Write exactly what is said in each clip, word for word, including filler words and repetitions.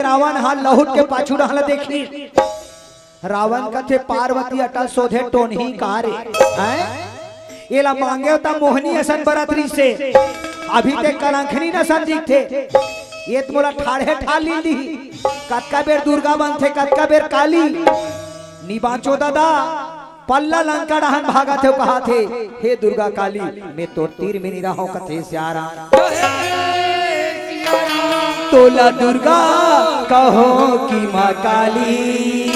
रावण हा लहुट के पाछू डहर ला देखिस। रावण कथे, "पार्वती अटल सोधे टोनही का रे?" हैं? एला मांगेंव त मोहनी असन बरत रहिसे, अभी ते कलंखनी असन दिखथे। ए त मोला ठाढ़े ठाढ़ लीन दिही। कतका बेर दुर्गा बनथे, कतका बेर काली। नि बांचों ददा, पल्ला लंका डहन भागत हे, कहत हे, "हे दुर्गा काली, मैं तोर तीर में नि रहंव," कथे सियाराम। तोला दुर्गा कहों कि माँ काली,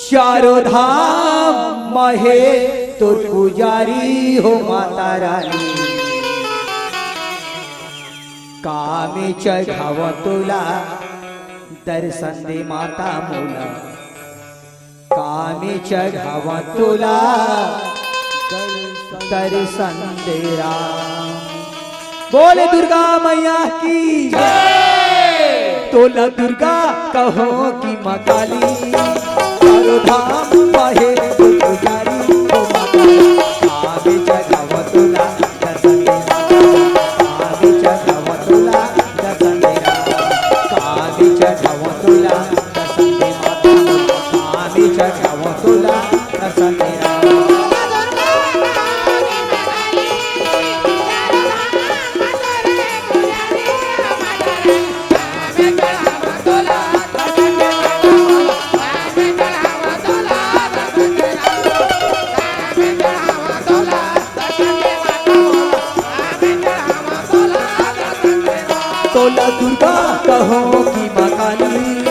चारों धाम म हे तोर पुजारी हो माता रानी। का मैं चघावंव तोला दर्शन दे माता मोला, का मैं चघावंव तोला दर्शन दे राम। बोल दुर्गा मैया की। तोला दुर्गा कहों कि माँ काली, चारों धाम म हे तोर पुजारी हो माँ काली। का मैं चघावंव तोला दर्शन दे माता, का मैं चघावंव तोला दर्शन दे राम, का मैं चघावंव तोला दर्शन दे माता, का मैं चघावंव तोला दर्शन दे राम। तोला दुर्गा कहों कि माँ काली,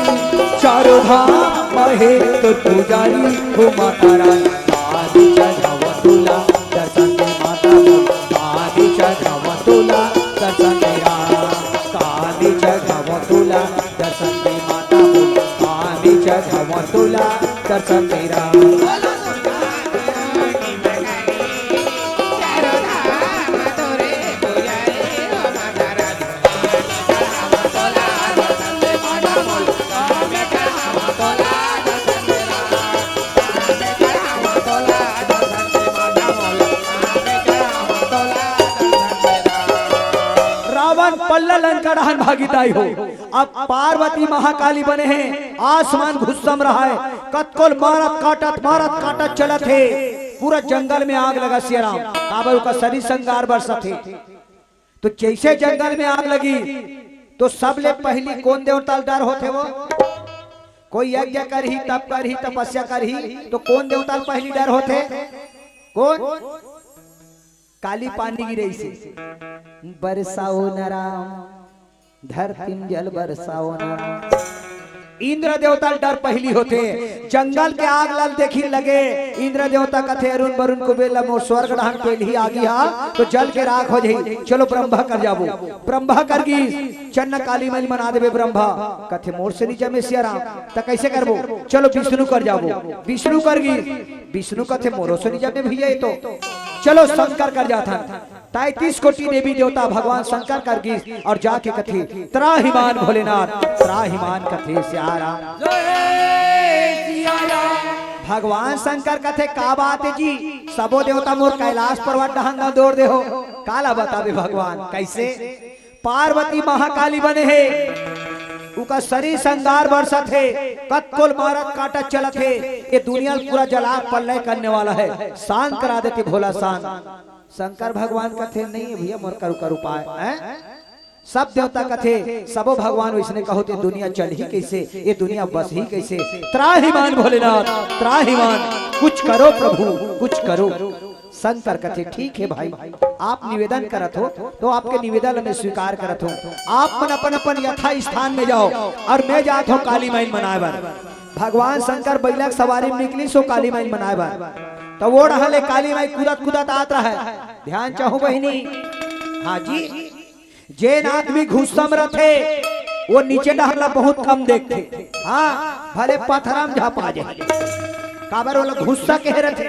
चारों धाम म हे तोर पुजारी हो माता रानी। का मैं चघावंव तोला दर्शन दे माता मोला, का मैं चघावंव तोला दर्शन दे राम, का मैं चघावंव तोला दर्शन दे माता मोला, का मैं चघावंव तोला दर्शन दे राम। रावण पल्ला लंका डहन भागित आय हो। अब पार्वती महाकाली बने हे, आसमान घुस्सम रहाय, कतकोल मारत काटत, मारत काटत चलत हे, पूरा जंगल में आग लगा सियाराम, काबर ओकर सरी संगार बरसत हे। तो जैसे जंगल में आग लगी, तो सबले पहिली कोन देवता ल डर होथे वो? कोई यज्ञ करही, तप करही, तपस्या करही, तो कोन देवता ल पहिली डर होथे? कोन? काली पानी गिरइसे, बरसाओ न राम, धरती म जल बरसाओ न राम। इंद्र देवता ल डर पहिली होथे, जंगल के आग ल देखिन लगे, इंद्र देवता कथे, "अरुण बरुण कुबेर ल मोर स्वर्ग डहन पेलही आगी हा, तो जल के राख हो जाही, चलो ब्रह्मा कर जाबो।" ब्रह्मा कर गिस, "चल न काली माई ल मना देबे ब्रह्मा।" कथे, "मोर से नि जमे सियाराम, त कइसे करबो? चलो विष्णु कर जाबो।" विष्णु कर गिस, विष्णु कथे, "मोरो से नि जमे भैया, ये तो चलो शंकर कर जाथन।" तैंतीस कोटि देवी देवता भगवान शंकर कर गिस अउ जाके कथे, "त्राहिमाम भोलेनाथ, त्राहिमाम," कथे सियाराम। जय सियाराम। भगवान शंकर कथे, "का बात हे जी, सबो देवता मोर कैलाश पर्वत डहन ल दौर दे हो?" काला बताबे भगवान, कइसे? पार्वती महाकाली बने हे, उकर सरी संगार बरसत हे, कतकोल मारत काटत चलत हे, ये दुनिया ल पूरा जला के पल्ले करने वाला हे, शांत करा देते भोला शांत। शंकर भगवान कथे, "नहीं हे भैया, मोर करो कर उपाय है।" सब देवता कथे, "सबो भगवान वइसने कहो, त दुनिया चलही कइसे, ये दुनिया बसही कइसे? त्राहिमाम भोलेनाथ, त्राहिमाम, कुछ करो प्रभु, कुछ करो।" शंकर कथे, "ठीक हे भाई, आप निवेदन करत हो, तो आपके निवेदन ल मैं स्वीकार करत हों। आप मन अपन अपन यथा स्थान में जाओ अउ मैं जात हों काली माई ल मनाए बर।" भगवान शंकर बइला के सवारी में निकलिस ओ काली माई ल मनाए बर। त ओ डहर ले काली माई कूदत कूदत आत रहय। ध्यान चाहूं बहिनी। हाँ जी, जेन आदमी गुस्सा म रथे, ओ नीचे डहर ला बहुत कम देखथे। हाँ, भले पथरा म झपा जाय, काबर ओला गुस्सा कहे रथे।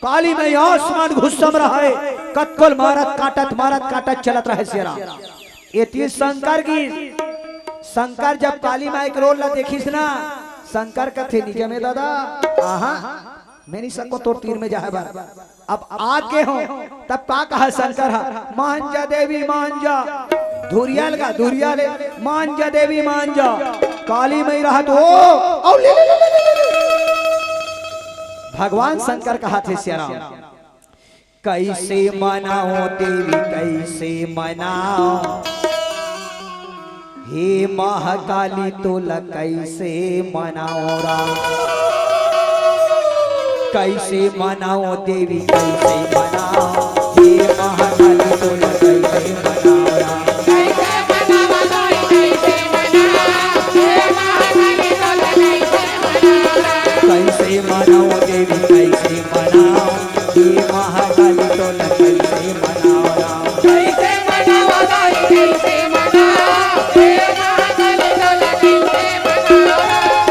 काली माई आसमान गुस्सा म रहय, कतकोल मारत काटत, मारत काटत चलत रहय सियाराम। एती शंकर गिस, शंकर जब काली माई के रोल ला देखिस ना, शंकर कथे, "निजमे दादा, आहा, मैं नि सकों तोर तीर में जाय बर।" अब आगे हो, तब का कहा शंकर हा, "मान जा देवी, मान जा, धुरिया लगा, धुरिया ले, मान जा देवी, मान जा। काली माई रहत हो, अउ ले, ले, ले, ले, ले, ले। भगवान शंकर कहाथे सियाराम, कैसे मनाओ देवी, कैसे मनाओ? हे महाकाली, तोला कैसे मनाओ राम? कैसे मनाओ देवी, कैसे मनाओ? हे महाकाली, तोला कैसे मनाओ राम? कैसे मनाओ देवी, कैसे मनाओ? हे महाकाली, तोला कैसे मनाओ राम?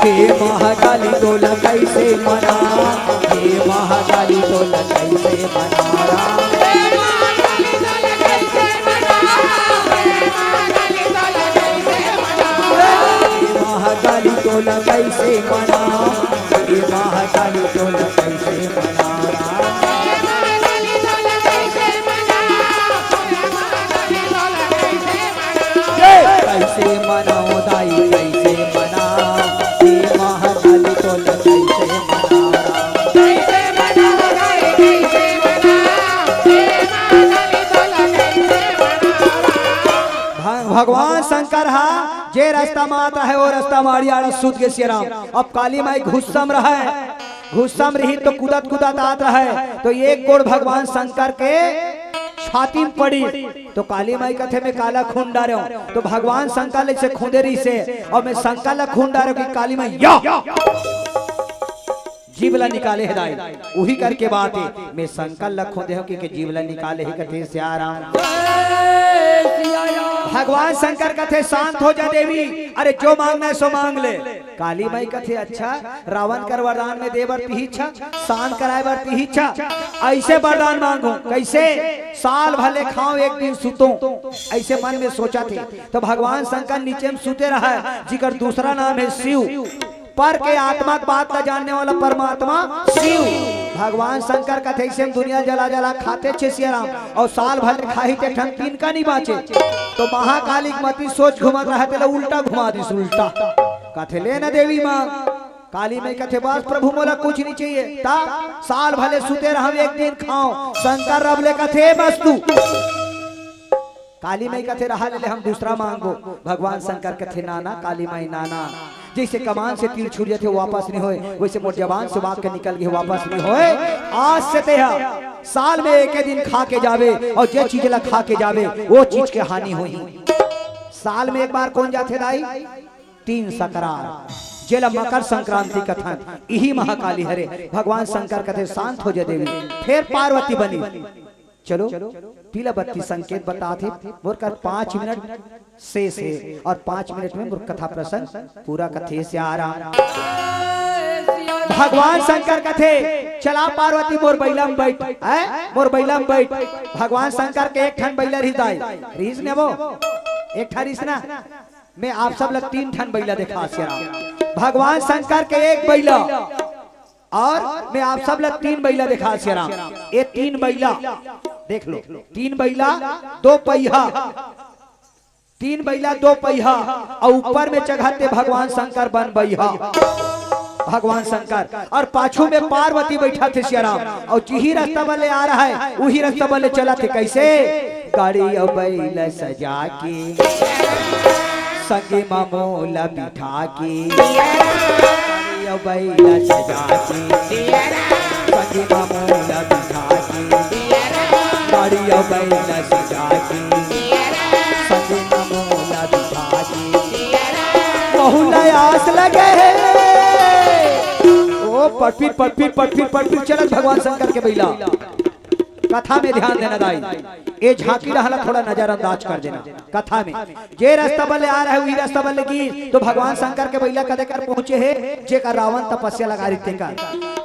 हे महाकाली, तोला कैसे मनाओ? हे महाकाली, तोला कैसे मनाओ राम? हे महाकाली, तोला कैसे मनाओ? हे महाकाली, तोला कैसे मनाओ राम? कैसे मनाओ दाई, कैसे मनाओ? हे महाकाली, तोला कैसे मनाओ राम? भग-, भगवान शंकर हा जे रास्ता म आत रहय, वो रास्ता म आड़ी आड़ी सुत गे सियाराम। अब काली माई गुस्सा म रहय, गुस्सा म रही तो कूदत कूदत आत रहय, तो एक गोड़ भगवान शंकर के छाती म पड़ी। तो काली माई कथे, "मैं काला खूंद डारेंव।" तो भगवान शंकर ल अइसे खूंदे रहिसे, अउ मैं शंकर ल खूंद डारेंव कि काली माई या जीभ ला निकाले हे दाई, उही करके बात हे, मैं शंकर ल खूंदे हंव कि, कि जीभ ला निकाले हे, कथे सियाराम। भगवान शंकर कथे, "शांत हो जा देवी, अरे जो मांगना हे सो मांग ले।" काली माई कथे, "अच्छा, रावण कर वरदान में दे बर तिही इच्छा, शांत कराए बर तिही इच्छा, अइसे वरदान मांगहूं, कइसे? साल भर ले खांव, एक दिन सुतों।" अइसे मन में सोचथे। तो भगवान शंकर नीचे म सुते रहय, जिकर दूसरा नाम हे शिव। पर के आत्मा के बात ला जानने वाला परमात्मा शिव। भगवान शंकर कथे, "अइसे म दुनिया जला जला खाथे छे सियाराम, अउ साल भर ले खाही ते ठन तिनका नइ बांचे।" तो महाकाली के मती सोच घुमत रहय, तेला उल्टा घुमा दिस, उल्टा। कथे, "ले न देवी मांग।" काली माई कथे, "बस प्रभु, मोला कुछ नइ चाहिए।" त साल भर ले सुते रहंव, एक दिन खांव। शंकर अब ले कथे, "बस तू।" काली माई कथे, "रहा ले, ले, हम दूसरा मांगबो।" भगवान शंकर कथे, "ना, ना, काली माई, ना, ना।" जइसे कमान से तीर छूट जाथे, वापस नइ होय, वइसे मोर जबान से वाक्य निकल गे, वापस नइ होय। आज से तेहा साल में एके दिन खा के जाबे, अउ जे चीज ला खा के जाबे, वो चीज के हानि होही। साल में एक बार कोन जाथे दाई? तीन सकरात, जेला मकर संक्रांति कथन, इही महाकाली हरे। भगवान शंकर कथे, "शांत हो जा देवी।" फेर पार्वती बनी। चलो, पीला बत्ती संकेत बताथे, मोर कर पाँच मिनट शेष हे अउ पाँच मिनट में मोर कथा प्रसंग पूरा कथे सियाराम। भगवान शंकर कथे, "चला पार्वती, मोर बइला म बइठ, हैं? मोर बइला म बइठ।" भगवान शंकर के एक ठन बइला रहिस दाई, रहिस ने वो, एक ठन रहिस ना। मैं आप सब ला तीन ठन बइला देखांव सियाराम। भगवान शंकर के एक बइला अउ मैं आप सब ला तीन बइला देखांव सियाराम। ये तीन बइला देख लो, तीन बइला दो पहिया, तीन बइला दो पहिया, अउ ऊपर में चघत हे भगवान शंकर बन बइहा। भगवान शंकर अउ पाछू में पार्वती बइठत हे सियाराम, अउ जिही रस्ता बले आ रहय, उही रस्ता बले चलत हे। कइसे? गाड़ी अउ बइला सजा के, संगी म मोला बिठा के, गाड़ी अउ बइला सजा के, संगी म मोला बिठा के, गाड़ी अउ बइला सजा के, संगी म मोला बिठा के, मोहू ला आस लगे हे। ओ पटपीट, पटपीट, पटपीट, पटपीट चलत भगवान शंकर के बइला। कथा में ध्यान देना दाई, ए झांकी डहर ला थोड़ा नजरअंदाज कर देना। कथा में जे रस्ता बले आ रहय, उही रस्ता बले गिस, तो भगवान शंकर के बइला कते कर पहुंचे हे, जेकर रावण तपस्या लगा रहिस तेकर।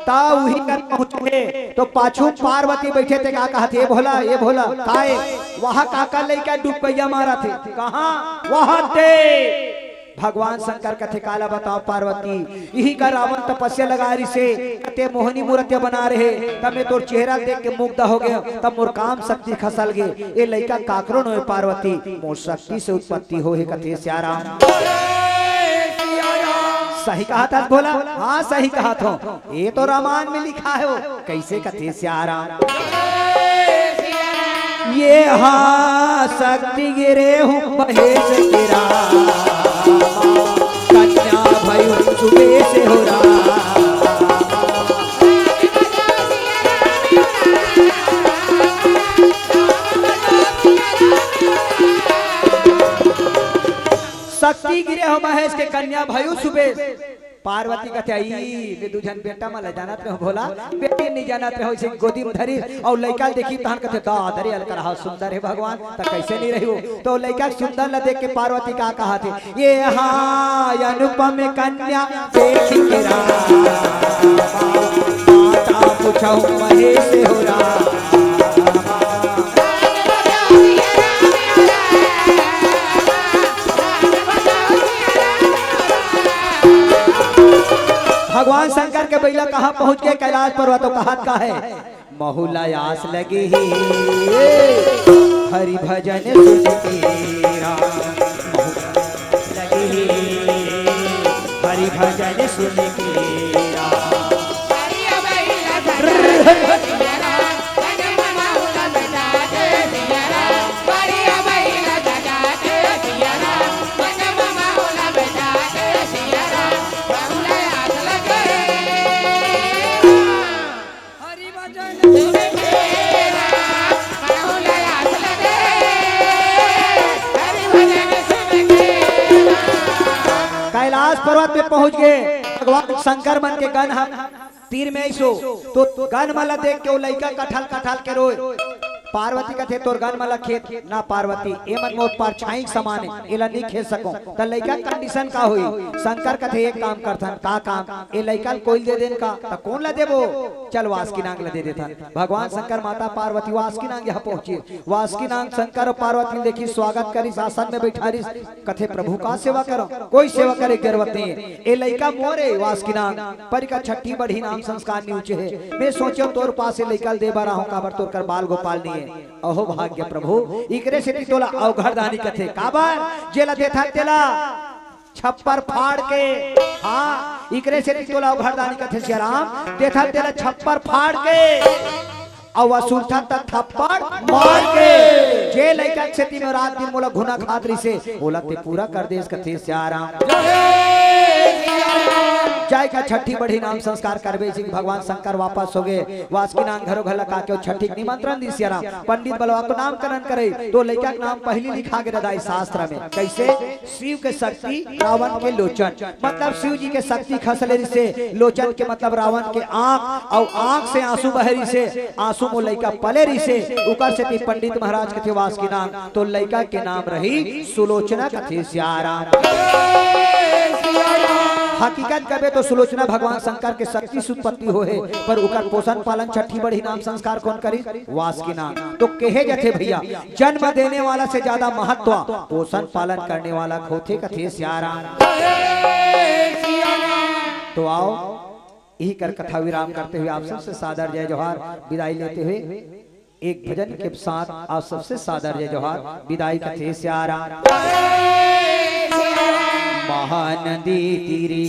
त उही कर पहुंचे हे, तो पाछू पार्वती बइठे ते का कहत हे, "ए भोला, ए भोला, काय? वहां काकर लइका डुबकइया मारत हे?" कहां? वहां ते। भगवान शंकर कथे, "काला बताओ पार्वती, इही का रावण तपस्या लगा रिसे, ते मोहनी मूर्तिया बना रहे, तब मैं तोर चेहरा देख के मुग्ध हो गए, तब मोर काम शक्ति खसल गे। ए लइका काकरो नोहे पार्वती, मोर शक्ति से उत्पत्ति हो हे," कथे सियाराम। सही कहा था भोला? हाँ, सही कहा था। ये तो रामायण में लिखा है हो। कैसे कथे सियाराम? ये हाँ शक्ति गिरे हूँ महेश के राम, कन्या भयु सुबेश हो राम। शक्ति गिरे हो महेश के, कन्या भयु सुबेश। पार्वती कथे, "आई, मैं दू झन बेटा मन ल जानत रहो भोला, बेटी नहीं जानत रहो, इसे गोदी में धरी अउ लइका ल देखी, तहन कथे, 'दा, धरे अलकर हा सुंदर हे भगवान, त कैसे नहीं रही हो?'" तो लइका के सुंदर ल देख के पार्वती का कहा थे, "ये हाँ अनुपम कन्या देख के राम, माता पूछहु महेश हो राम।" भगवान शंकर के बइला कहाँ पहुँच गए? कैलाश पर्वत। तो कहत का हे, "महु ला आस लगे हे हरि भजन सुन के राम, महु ला आस लगे हे हरि भजन सुन के राम।" कैलाश पर्वत में पहुंच गए। भगवान शंकर मन के गण ह तीर में आइस हो, तो गन मन ला देख के वो लइका कठल कठल के रोए। पार्वती कथे, "तोर गन मन ला खेत।" "ना पार्वती, ए मन मोर परछाई के समान हे, एला नहीं खेत सको।" त लइका के condition का होई? शंकर कथे, "एक काम करथन।" "का काम?" "ए लइका ल कोई ल दे देन का।" "त कोन ला देबो?" "चल वासुकी नांग ला दे देथन।" भगवान शंकर, माता पार्वती वासुकी नांग यहाँ पहुंची। वासुकी नांग शंकर अउ पार्वती ल देखिस, स्वागत करिस, आसन में बैठारिस। कथे, "प्रभु का सेवा करंव? कोई सेवा करे के जरूरत नहीं हे। ए लइका मोर हे वासुकी नांग, पर एकर छठी बढ़ी नाम संस्कार नहीं हुए हे। मैं सोचेंव तोर पास ए लइका ल दे बर आहूं, काबर तोर कर बाल गोपाल नहीं हे।" अहो भाग्य प्रभु, इकरे सेती तोला अवघड़दानी कथे। काबर? जेला देथन तेला छप्पर फाड़ के। हाँ, इकरे सेती तोला अवघड़दानी कथे सियाराम, देथन तेला छप्पर फाड़ के। अउ वसूलथन त थप्पड़ मार के। जे लइका के सेती में रात दिन मोला घुना खात रिसे, ओला ते पूरा कर देस कथे सियाराम। जाय का छठी बढ़ी नाम संस्कार करबे, सिंह भगवान शंकर वापस हो गए। वासुकी नांग घरो घर लगा के छठी के निमंत्रण दिस सियाराम। पंडित बलवा को नामकरण करे, तो लइका के नाम पहली लिखा गे रदाई शास्त्र में। कैसे? शिव के शक्ति, रावण के लोचन, मतलब शिव जी के शक्ति खसले रिसे, लोचन के मतलब रावण के आंख, अउ आंख से आंसू बहे रिसे, आंसू में लइका पले रिसे, उकर सेती पंडित महाराज कथे वासुकी नांग, तो लइका के नाम रही सुलोचना कथे सियाराम। हकीकत कबे तो सुलोचना भगवान शंकर के शक्ति से उत्पत्ति होहे, पर उकर पोषण पालन छठी बढ़ी नाम संस्कार कोन करी? वासुकी नांग। तो कहे जथे भैया, जन्म देने वाला से ज्यादा महत्व पोषण पालन करने वाला के होथे कथे सियाराम। तो आओ, इही कर कथा विराम करते हुए आप सबसे सादर जय जोहार विदाई लेते हुए एक भजन के साथ आप सबसे सादर जय जोहार विदाई कथे सियाराम। महानदी तीरी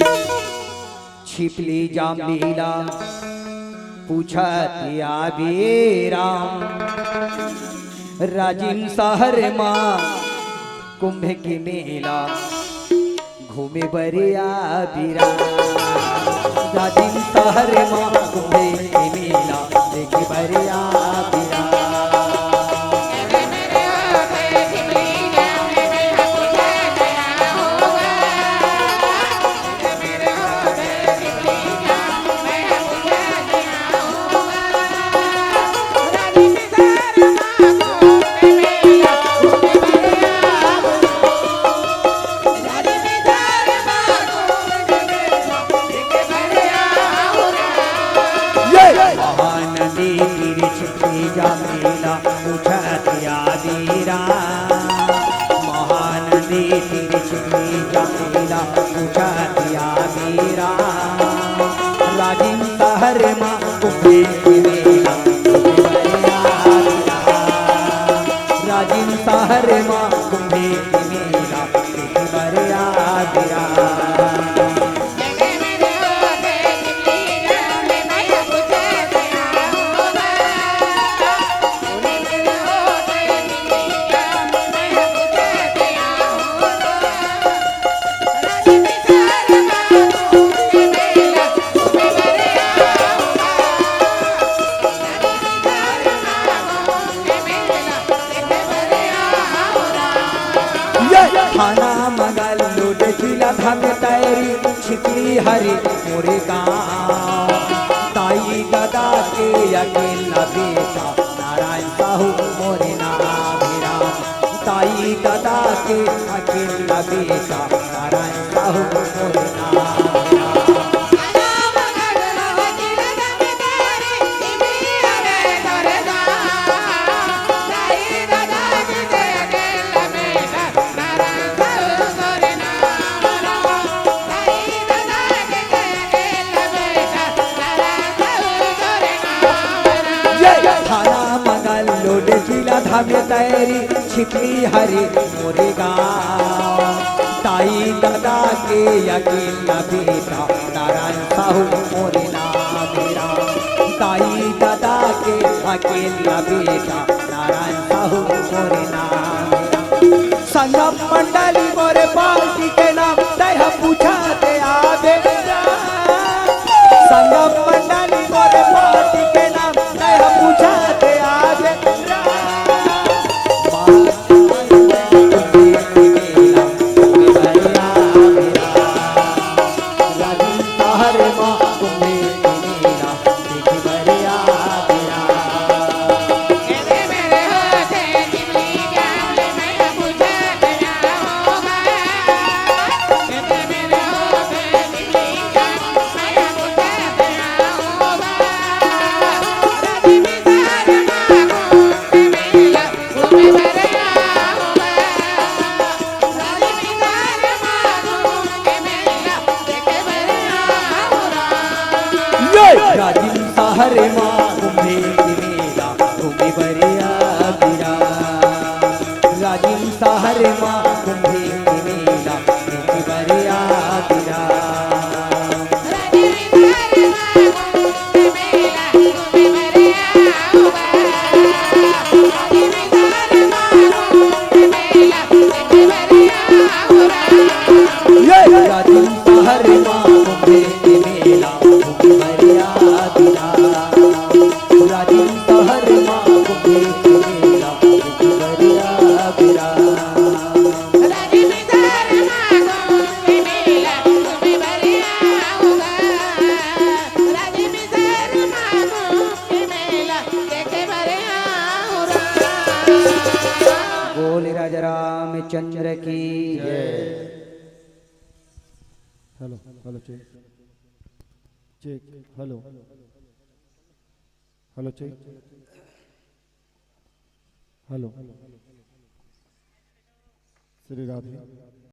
छिपली जामलीला पूछत आबे राम। राजिम शहर मा कुंभ के मेला घूमे बर आबे राम। राजिम शहर मा कुंभ के मेला देखे बर आबे राम। ये महानदी तीर छिपी जामेला पूछत आबे राम। महानदी तीर छिपी जामेला पूछा दिया मेरा, राजिम शहर मा कुंभे के मेला, कुंभे बरिया दिया। राजिम शहर मा कुंभे के मेला, कुंभे बरिया दिया। ये थाना मंगल लोड जिला धमतरी छिपली हरे मोरे गाँव। ताई दादा के अकेला बेटा नारायण साहू मोरे नाम हे राम। ताई दादा के अकेला बेटा नारायण साहू मोरे नाम हे राम। ये थाना मंगल लोड जिला धमतरी छिपली हरे मोरे गाँव। ताई दादा के अकेला बेटा नारायण साहू मोरे नाम हे राम। ताई दादा के अकेला बेटा नारायण साहू मोरे नाम हे राम। संगम मंडली मोरे पार्टी के नाम तैं ह पूछा ते आबे राम। संगम मंडली मोरे पार्टी के नाम तैं ह पूछा ते आबे राम। ये राजिम शहर मा कुंभे के मेला, घूमे बर आबे राम। राजिम शहर मा कुंभे के मेला, घूमे बर आबे राम। ये राजिम शहर मा कुंभे के मेला, घूमे बर आबे राम। राजिम शहर मा कुंभे के मेला, घूमे बर आबे राम। बोल राजा रामचंद्र की जय। Hello, hello, check. Check, hello. Hello, check. Hello. Shri राधे।